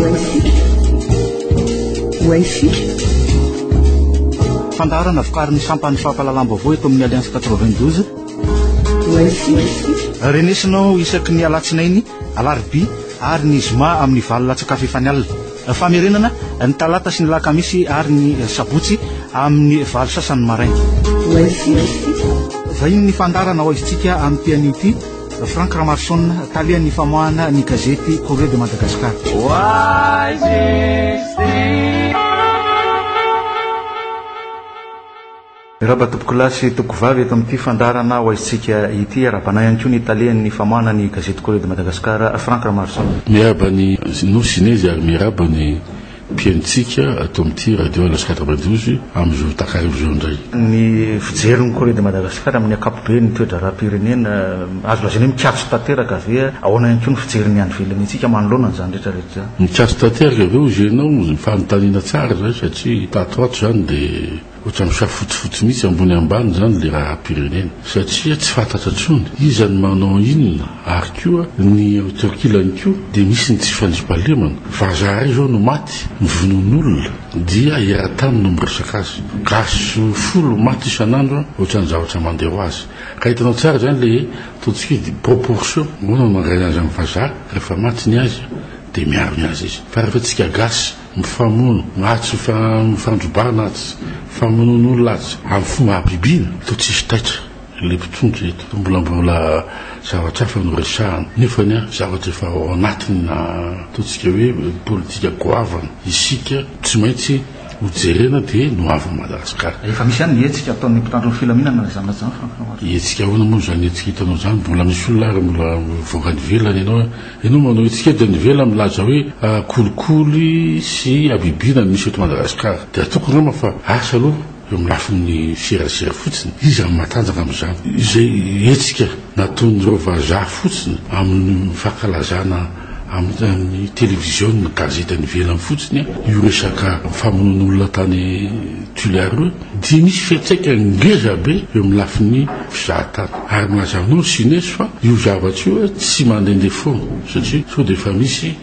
Ho Fandaharana vokarin'ny sampan'ny fampahalalam-baovao eto amin'ny Alliance 92. Renesinao isaky ny alatsinainy, alarobia ary ny zoma amin'ny valo latsaka fahefany alina. Famerenana ny talata sy ny lakamisy ary ny sabotsy amin'ny valo sasany maraina. Vahiny ny fandaharana ho aizintsika amin'ity anio ity. Franck Ramarson, talehan'ny famoahana ny gazety Courrier de Madagascar. Miarahaba tompokolahy sy tompokovavy eto amin'ity fandaharana ho aizintsika ity. Arahabana ihany koa ny talehan'ny famoahana ny gazety Courrier de Madagascar, Franck Ramarson. Miarahaba ny Nosy Inezy ary miarahaba ny Mpihainontsika ato amin'ity Radio Alas 92 amin'izao takariva izao indray. Ny fijerin'ny Courrier de Madagascar amin'ny ankapobeny ny toe-draharaham-pirenena, azo lazaina hoe mikatso tanteraka ve? Ahoana ihany koa ny fijerin'ny any ivelany antsika manoloana an'izany rehetra rehetra izany? Mikatso tanteraka ve hozy ianao? Fanontaniana tsara izany satria tato ho ato izany dia Ohatran'ny misafotofoto mihitsy ambony ambany izany ilay raharaham-pirenena satria tsy fantatra intsony iza no manao inona ary koa ny eto ankilany koa dia misy ny tsy fandriampahalemana. Vazaha iray izao no maty novonoin'olona dia eran-tany no miresaka azy. Gasy folo maty isan'andro ohatran'ny zavatra mandeha ho azy. Ka hitanao tsara izany ilay ataontsika hoe proportion. Ahoana no mandray azy amin'ny vazaha rehefa maty ny azy dia miaro ny azy izy. Fa rehefa tsika gasy Mifamono atsy mifandrobana atsy famonoan'olona atsy amin'ny fomba habibiana toa tsisy taitra ilay mpitondra eto toa mbola mbola zavatra hafa no resahana nefa ny zavatra efa ao anatiny ataontsika hoe politika goavana isika tsy maintsy ho jerena dia ny ho avin'i Madagasikara. Efa misy ihany ny hetsika ataon'ny mpitandro ny filaminana na izany na izany fa. Hetsika ahoana moa izany hetsika hitanao izany? Mbola misy olona ary mbola mivoaka any ivelany ianao Ianao manao hetsika eto any ivelany milaza hoe kolikoly sy habibiana no misy eto Madagasikara. Dia ataoko angamba fa asa aloha eo amin'ny lafiny serasera fotsiny, iza no matanjaka amin'izany? Izay hetsika nataon'ireo vazaha fotsiny amin'ny fankalazana amin'ny televiziona, gazety any ivelany fotsiny io resaka famonoan'olona tany Tuléar io dia misy fiantraikany ngeza be eo amin'ny lafiny fizahatany. Ary milaza aminao ny Chines fa io zavatra io tsy mandehandeha foana satria sao dia efa misy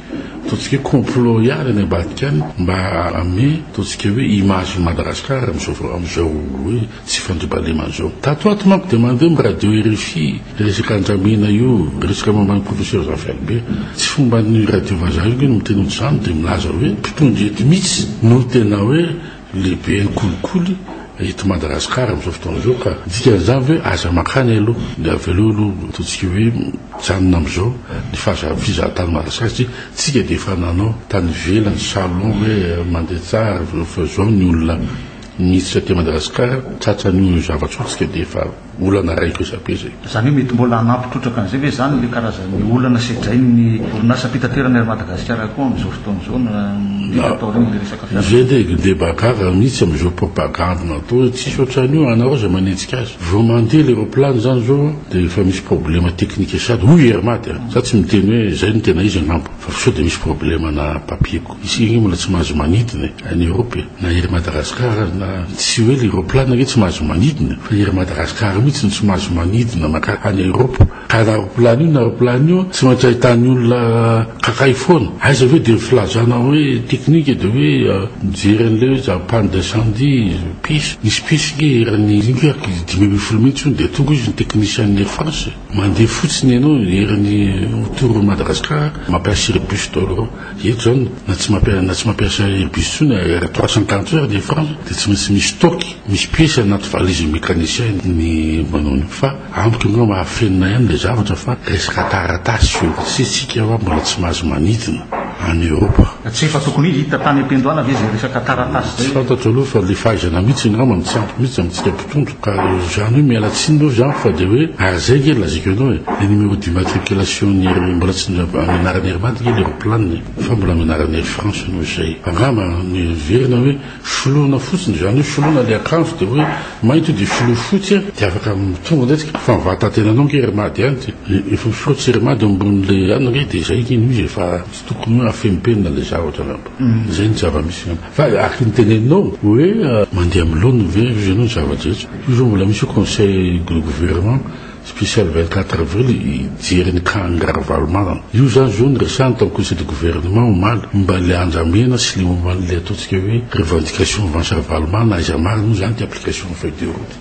ataontsika hoe complot ihany any ambadika any mba hanome ataontsika hoe image ny Madagascar amin'izao amin'izao hoe tsy fandriampahalemana izao. Tato ho ato manko dia mandeha amin'ny radio rfi resaka andramena io, resaka momba ny professeur Zafy Albert. Tsy fomban'ny radio vazaha io nge no miteny ohatr'izany dia milaza hoe mpitondra eto mihitsy no tena hoe Lehibe ny kolikoly eto Madagascar amin'izao fotoana izao ka dikan'izany ve aza mankany aloha dia avelao aloha ataontsika hoe mijanona amin'izao ny fizahatany Madagascar satria tsika dia efa nanao tany ivelany salon hoe mandeha tsara fa izao ny olona miditra aty Madagascar tratran'io zavatra io tsika dia efa Olana iray ngeza be izay. Izany hoe mety mbola hanampy trotraka an'izay ve izany ilay karazan'ny olana sedrain'ny orinasam-pitaterana Air Madagascar koa amin'izao fotoana izao na indrindra taorian'ilay resaka fiara. Izay dia dia mba gaga mihitsy amin'izao propagande natao hoe tsisy ohatran'io anareo izay manenjika azy. Vao mandeha ilay roplany izany izao dia efa misy problema teknika sady hoy Air Mad a! Za tsy miteny hoe izay no tena izy angamba fa sao dia misy problema na papier ko. Isika ange mbola tsy mahazo manidina e, any Europe e, na ery Madagascar aza na tsy hoe le roplane ange tsy mahazo manidina fa ery Madagascar mihitsy no tsy mahazo manidina maka any Europe ka na roplane io na roplane io tsy maintsy ahitan'ny olona kakay foana. Aiza ve dia ny filazana hoe technique dia hoe mijery an'ilay hoe za panne d'incendie, pièce, misy pièce ange eran'ny iny ange 15 minutes hono dia tonga izy ny technicien-n'ny Air France e. Mandeha fotsiny ianao eran'ny autour Madagascar mampiasa Airbus daholo ireo. Eto zany na tsy mampiasa na tsy mampiasa Airbus intsony Air 350 heures de France dia tsy maintsy misy stock, misy pièce anaty valise mécanicien ny manao an'io fa amiko angamba mahafenina ihany ilay zavatra fa resaka taratasy io satria tsika hoa mbola tsy mahazo manidina any Europe. Tsy efa tokony hita tany am-piandohana ve izay resaka taratasy izay? Tsy fantatro aloha fa ilay fahaizana mihitsy angamba no tsy ampy mihitsy amintsika mpitondra ka izany hoe miala tsiny aloha izany fa dia hoe ary izay ange no lazaiko anao e, ilay numéro d'immatriculation ny Air mbola tsy amin'ny anaran'ny Air Mad ange ilay roplanina e, fa mbola amin'ny anaran'ny Air France noho izay. Angamba miverina hoe soloina fotsiny, izany hoe soloina ilay akanjo dia hoe mainty io dia soloy fotsy dia afaka tonga indray tsika fa ny vatantenanao ange Air Mad ihany dia efa mifotsy Air Mad eo ambonin'ilay anona ange dia izay ange no izy e fa tsy tokony hoe afenimpenina ilay zavatra angamba. Izay ny zava-misy angamba. Fa araka ny teneninao hoe mandeha amin'ny laoniny ve ianao ny zava-drehetra? Io izao mbola misy io conseil de gouvernement. Spécial 24 avril hijery ny cas an'i Ravalomanana. Io izany izao no resahina tao amin'ny conseil de gouvernement omaly momba ilay andramena sy ilay momba an'ilay ataontsika hoe revendication avance Ravalomanana aiza marina moa izany ity application ny feuille de route.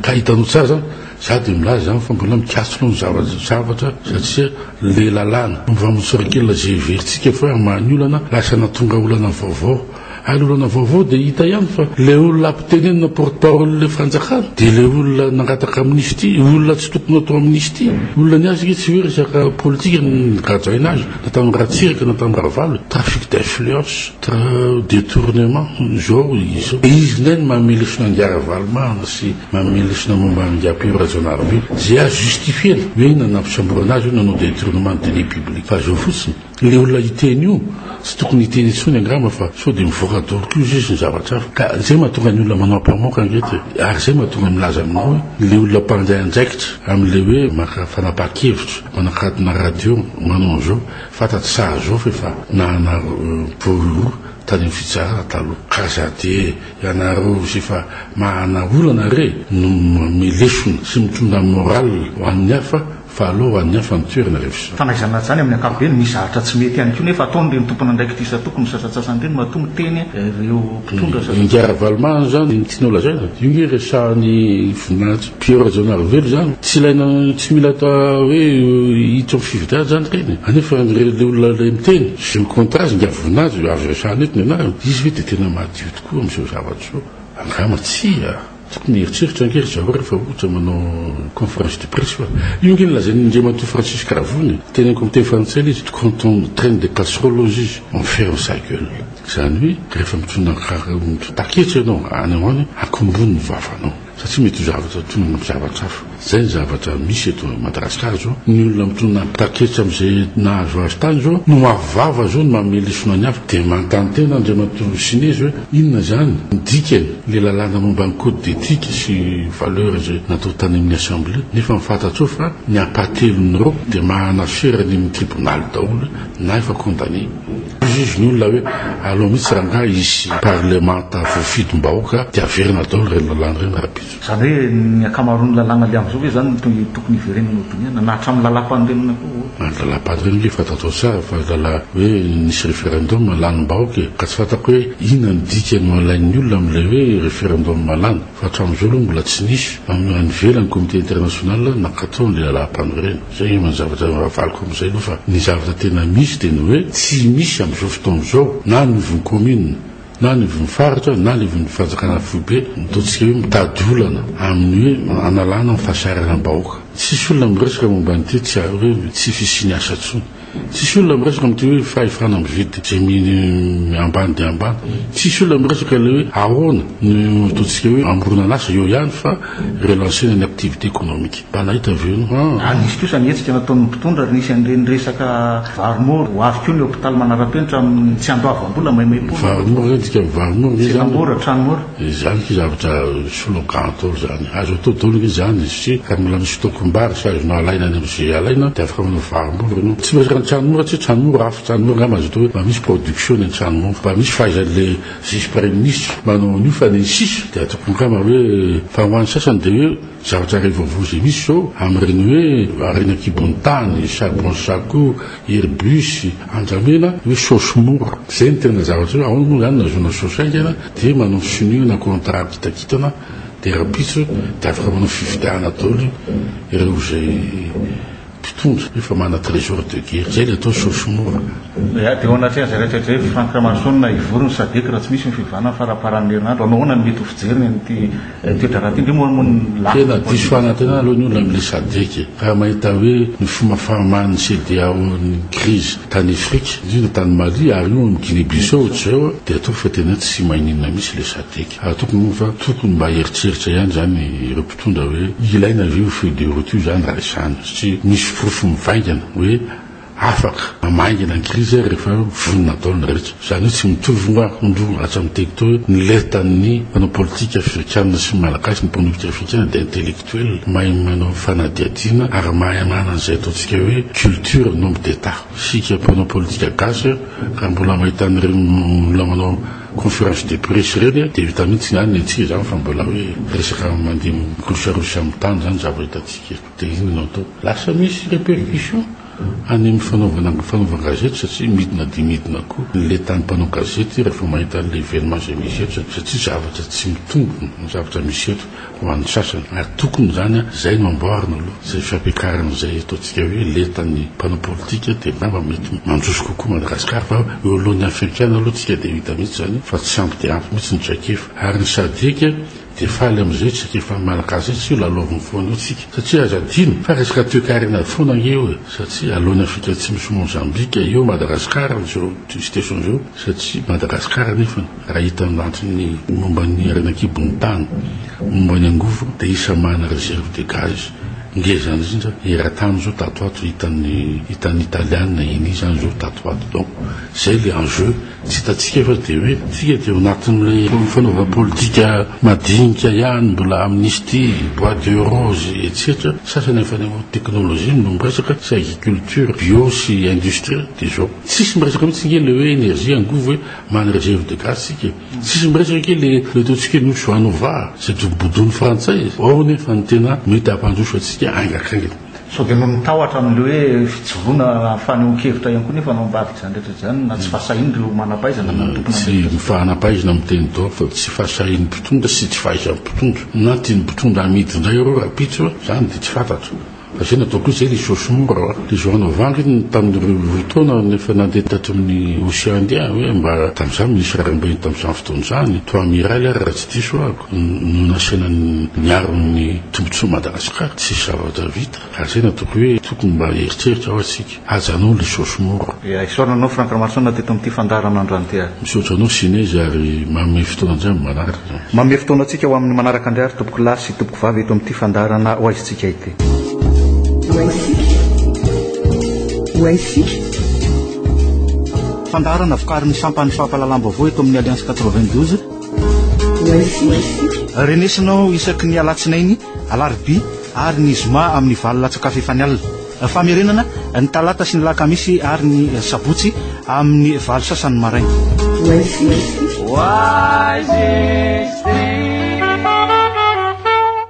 Ka hitanao tsara izany, za dia milaza izany fa mbola mikatso aloha ny zavatra zavatra satria ilay lalàna mifamotsora-kely izay heverintsika fa hamaha ny olana lasa nahatonga olana vaovao. Ary olana vaovao dia hita ihany fa ilay olona ampitenenina porte parole ilay fanjakana dia ilay olona nangataka amnistie, olona tsy tokony atao amnistie, olona ny azy ange tsy hoe resaka politika no nigadraina azy na tamin'i Ratsiraka na tamin'i Ravalo, trafic d'influence, détournement, izao izao. Izy indray no manome lesona an'i Ravalomanana sy manome lesona momba an'i Pierre Rajaonarivelo, izay azo justifier-na hoe nanampisamborana azy hoe nanao détournement de deniers publics fa izao fotsiny. Ilay olona hiteny io tsy tokony hiteny intsony angamba fa sao dia mivoaka daholo koa izy ny zavatra hafa. Ka izay mahatonga ny olona manao ampamoaka ange eto e. Ary izay mahatonga milaza aminao hoe ilay olona mpandray andraikitra amin'ilay hoe maka fanapahan-kevitra, manakatona radio, manao an'izao, fantatro tsara izao fa efa nahana bororo tany amin'ny fitsarana taloha. Ka za dia ianareo izay efa mahana olana re no manome lesona sy mitondra morale ho an'ny hafa Fa aleo ho an'ny hafa ny toerana rehefa izao. Fanaizana izany amin'ny ankapobeny, misy zavatra tsy mety ihany koa nefa ataon'ireny tompon'andraikitra isan-tokony sasantsasany ireny matoa miteny ireo mpitondra sasantsasany. Ingahy Ravalomanana izany no tianao lazaina? Io nge resahan'i Voninahitsy Pierre Rajaonarivelo izany, tsy ilaina tsy mila atao hoe hiditra amin'ny fifidianana izany ireny, anefa ilay olona ilay miteny, je me contre azy ingahy Voninahitsy, azo resahana eto ny anarany, izy ve dia tena madio tokoa amin'izao zavatra izao? Angamba tsia. Tokony hieritreritra ange ry zareo rehefa ohatra manao conférence de presse fa io ange no lazain'i Andriamatoa Francisque Ravony e! Teneniko amin'ny teny frantsay ilay izy, quand on traîne des casseroles hozy izy, on ferme sa gueule. Izany hoe rehefa mitondra taketra ianao any ho any, akombony ny vavanao satria mety ho zavatra tonga amin'ny zavatra hafa. Izay ny zavatra misy eto Madagasikara izao, ny olona mitondra taketra amin'izay nahazo azy tany izao no avo vava izao no manome lesona ny hafa. Dia manontany tena Andriamatoa Sinezy hoe inona izany ny dikany ilay lalàna momba ny code d'éthique sy valeur izay natao tany amin'ny assemblée nefa ny fantatrao fa ny ampahatelon'ireo dia manana affaire any amin'ny tribonaly daholo na efa condamné. Hoy izy ny olona hoe aleo mihitsy rangahy hisy parlemanta voafidim-bahoaka dia averina daholo ireny lalàna ireny rahampitso. Izany hoe ny ankamaroan'ny lalàna le amin'izao ve izany no tokony hiverenana ho dinihana na hatramin'ny lalàmpanorenana koa ohatra? Ny lalàmpanorenana aloha efa fantatrao tsara fa lalà hoe nisy référendum lanim-bahoaka e! Ka tsy fantako hoe inona ny dikany ho alain'ny olona amin'ilay hoe référendum lany fa hatramin'izao aloha mbola tsy nisy any ivelany comité international nankatò an'ilay lalàmpanorenana. Izay angamba ny zavatra havaliko amin'izay aloha fa ny zavatra tena misy dia ny hoe tsy misy amin'izao fotoana izao na anivon'ny commune Na ny ivon'ny faritra na ny ivon'ny fanjakana foibe no ataontsika hoe mitady olana amin'ny hoe hanalana ny fahasahiranam-bahoaka. Tsisy olona miresaka momba an'ity tsy hoe tsy fisian'ny asa intsony. Tsisy olona miresaka amin'ity hoe fahefana mividy izay miny ambany dia ambany. Tsisy olona miresaka ilay hoe ahoana no ataontsika hoe hamoronana asa eo ihany fa relancer-na ny activité économique. Mba nahita ve ianao? Ary nisy kosa ny hetsika nataon'ny mpitondra ary nisy an'ireny resaka vary mora, ho avy koa ny hopitaly manara-penitra amin'ny tsy andoavam-bola maimaimpoana. Vary mora ve dika vary mora ve izany? Tsena mora, trano mora. Izany ki zavatra slogan daholo izany. Azo atao daholo nge izany satria raha mbola misy tokom-bary sy azonao alaina any amin'izay alaina dia afaka manao vary mora ianao. Tsy miresaka ny trano mora tsy hoe trano mora hafa, trano mora angamba azo atao hoe mba misy production ny any trano mora, mba misy fahaizan'ilay vice praiminisitra manao an'io fa ny sisa dia ataoko angamba hoe fa ho an'ny sasany dia hoe Zavatra iray vaovao izay misy izao amin'ireny hoe harena an-kibon'ny tany, charbon Saco, Airbus, andramena, hoe saosy mora. Izay no tena zavatra hoe ahoana moa izany nahazoana saosy haingana dia manao sonia na contrat kitakitana dia rahampitso dia afaka manao fifidianana daholo ireo izay mpitondra efa manana trésor de guerre. Izay ilay atao saosy mora. Ya, dia eo anatrehan'izay rehetra izay, Franck Ramaroson, hivory ny Sadec raha tsy misy ny fiovana ny faramparan'ny herinandro. Hanao ahoana ny mety ho fijeriny an'ity toe-draharaha ity? Ndry moa moa ny lafiny Tena diso fanantenana aloha ny olona amin'ilay Sadec e. Raha mahita hoe ny fomba famahan'ny CEDEAO ny crise tany Afrika, indrindra tany Mali ary io amin'ny Guinée Bissau ohatr'izao dia ataoko fa tena tsy maninona mihitsy ilay Sadec. Ary ataoko moa fa tokony mba hieritreritra ihany izany ireo mpitondra hoe ilaina ve io feuille de route io izany raha izany satria misy porofo mivaingana hoe Afaka mamaingana ny krizy rehefa vonona daholo ny rehetra. Izany hoe tsy mitovy nga ndro hatramin'ny teny teo hoe ny letan'ny mpanao politika afrikana sy ny malagasy, ny mpanao afrikana dia intellectuel, mahay manao fanadihadiana ary mahay manana izay ataontsika hoe culture ny homme d'Etat. Isika mpanao politika gasy raha mbola mahita an'ireny olona manao. conférence de presse ireny dia vita mihitsy ny any ny antsika izany fa mbola hoe resaka mandeha mirosarosa amin'ny tany izany zavatra hitantsika eto. Dia inona no atao? Lasa misy répercussion any amin'ny fanaovana fanaovan-gazety satria midina dia midina koa ny letan'ny mpanao gazety rehefa mahita an'ilay événement izay misy eto satria zavatra tsy mitombina ny zavatra misy eto ho an'ny sasany ary tokony izany izay no amboarina aloha izay fampiakarana izay ataontsika hoe letan'ny mpanao politika dia angamba mety mandroso kokoa Madagasikara fa eo alohan'ny afrikana aloha tsika dia hita mihitsy izany fa tsy ampy dia ampy mihitsy ny traikefa ary ny sadec Dia faly amin'izay tsika efa malagasy zay tsy io lalaoviny foana io tsika satria aza adino fa resaka toekarena foana ange io e satria alohan'ny Afrika Atsimo sy Mozambique eo Madagascar amizao situation zao satria Madagascar nefany raha hita anatin'ny momba ny harena an-kibon'ny tany momba ny angovo dia isan'ny manana reserve de gaz ngeza indrindra eran-tany zao tato ato hitan'ny hitan'ny italiana eni zany zao tato ato donc zay le enjeu Tsy hitantsika fa dia hoe tsika dia ao anatin'ilay fanaovana politika madinika ihany, mbola amnistie, bois de rose, etsetra. Sasany efa any amin'ny technologie no miresaka sy agriculture, bio sy industrie dia izao. Tsisy miresaka mihitsy ange ilay hoe énergie, angovo hoe manana réserve de gaz tsika e. Tsisy miresaka ange ilay ataontsika hoe nosy Vanova izay dobodoin'ny frantsay. Ao nefa ny tena mety hampandroso antsika haingakaingana. Sao dia noho ny tahotra amin'ilay hoe fijoroana fanehoan-kevitra ihany koa nefa no ambadika izany rehetra izany na tsy fahasahian'ireo manam-pahaizana na ny tompon'andraikitra. Tsy fahanam-pahaizana miteny daholo fa tsy fahasahian'ny mpitondra sy tsy fahaizan'ny mpitondra. Na tian'ny mpitondra hamidy indray ireo rahampitso, izany dia tsy fantatro. Fa izay no ataoko hoe izay ilay saosy mora hoa. Ilay Joan Vangy iny tamin'ireo roa taona efa nandeha tato amin'ny Océan Indien hoe mba tamin'izany ministre Raharambahiny tamin'izany fotoana izany, toa amiral ary raha tsy diso aho. no nasaina niaro ny tombotsoa Madagascar tsisy zavatra vita ary zay no ataoko hoe tokony mba hieritreritra hoa tsika ajanony le saosy mora. Ya, isaorana anao Franck Ramaroson teto amin'ity fandaharana androany ity ary. Misaotra anao Sinezy ary manome fotoana indray amin'ny manaraka izany. Manome fotoana antsika ho amin'ny manaraka indray ary tompoko lahy sy tompoko vavy eto amin'ity fandaharana ho aizintsika ity. Ho aisintsika. Ho aisintsika. Fandaharana vokarin'ny sampan'ny fampahalalam-baovao eto amin'ny Alliance 92. Renesinao isaky ny alatsinainy, alarobia ary ny zoma amin'ny valo latsak'afo efa ny alina. Famerenana ny talata sy ny lakamisy ary ny sabotsy amin'ny valo sasany maraina. Why is